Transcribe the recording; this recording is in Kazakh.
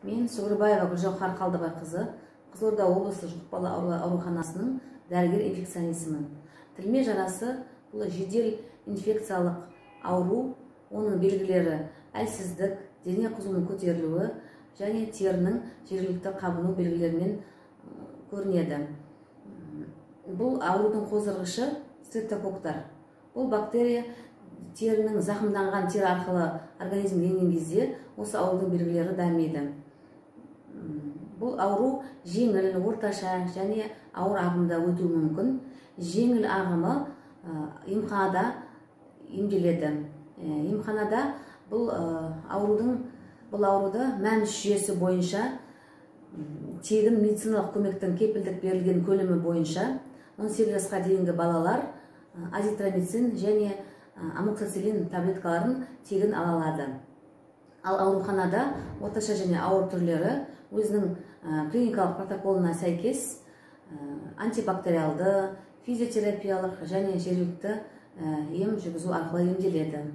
Мен Сүгірбаева Гүлжауһар Қалдыбайқызы, Қызылорда облысы жұқпалы аурулар ауруханасының дәрігер инфекционистімін. Тілме жарасы бұл жедел инфекциялық ауру, оның белгілері әлсіздік, дене қызуының көтерілуі және терінің жергілікті қабыну белгілерімен көрінеді. Бұл аурудың қоздырғышы стрептококктар. Бұл бактерия терінің зақымданған тері арқылы организмге енген кезде осы аурудың белгілері дамиды. Бұл ауру жеңіл, орташа және ауыр ағымда өтуі мүмкін. Жеңіл ағымы емханада емделеді. Емханада бұл аурудың бұл ауруды МӘМС жүйесі бойынша тегін медициналық көмектің кепілдік берілген көлемі бойынша 18 жасқа дейінгі балалар азитромицин және амоксициллин таблеткаларын тегін ала алады. Ал ауруханада орташа және ауыр түрлері өзінің клиникалық протоколына сәйкес антибактериалды, физиотерапиялық және жергілікті ем жүргізу арқылы емделеді.